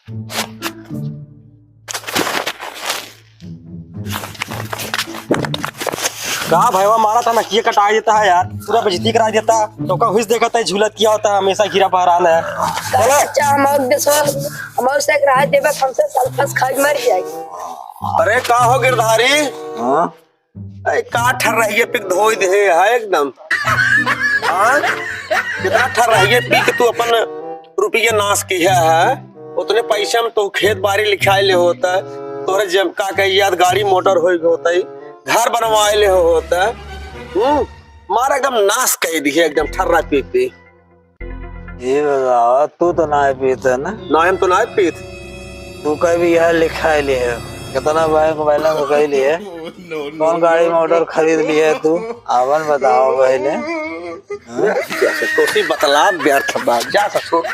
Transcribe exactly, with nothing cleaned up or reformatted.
का भैया मारा था, नकिया कटाइ देता है यार, पूरा बेइज्जती कराइ देता। तो का हुइस देखत है, झूलत किया होता है, हमेसा हीरा बहरान है। का चला। चाचा, हम और देशवा, हम और से एक राय देबे, हमसे सल्फस खाइ मर जाए। अरे का हो गिरधारी? हाँ? अरे का ठर्राइये पी के धोइ देहे है एकदम। हाँ? कितना ठर्राइये पी के तू अपन रुपया नाश किया है, उतने पैसा में तो खेत बारी लिखाइ ले होता, तोहरे जमका के याद गाड़ी मोटर होइ होता, घर बनवाइ ले होता। हम्म, मारा एकदम नाश कइ दिहे एकदम ठर्रा पी पी। ये बतावा, तू तो नाहीं पीत है ना? नाहीं, हम तो नाहीं पीत। तू का भी यहाँ लिखाइ ले है, कितना बैंक बैलेंस कइ ले है? कौन गाड़ी मोटर खरीद लिहे है तू? आवन बतावा पहिले। हाँ? जा ससुर, तोसी बतला व्यर्थ बात। जा ससुर।